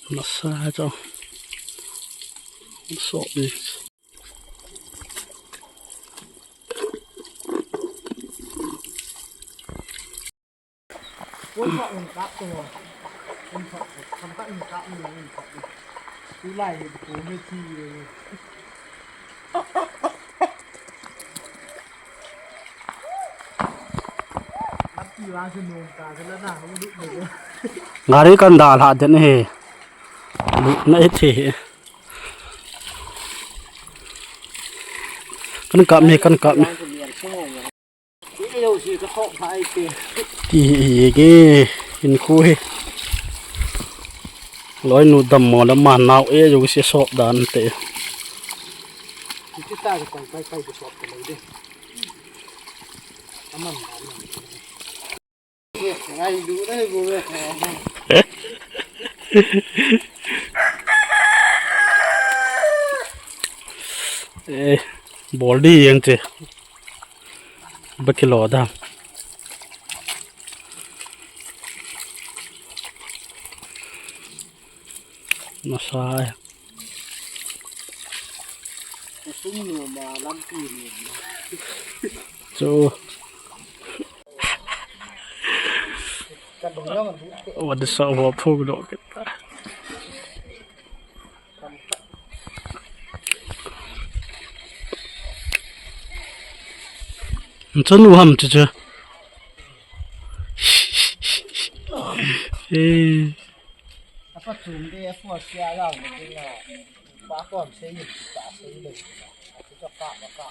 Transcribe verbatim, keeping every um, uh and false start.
Nasa cho. So ni. Gari kan dalha den hi. Lutna hi thi hi. Kan kap mi, kan kap mi. Ti hi hi ke in khu hi. Loi nu dam mo la ma nau e jo si sop dan te. Eh, bol di yang che. Ba kilo da. Nasa. So. What is up, what photo? Chanu ham chu chu. Eh. Apa chum de, apa sia la de na. Pa kon se yin, pa se le. Apa ka, pa ka.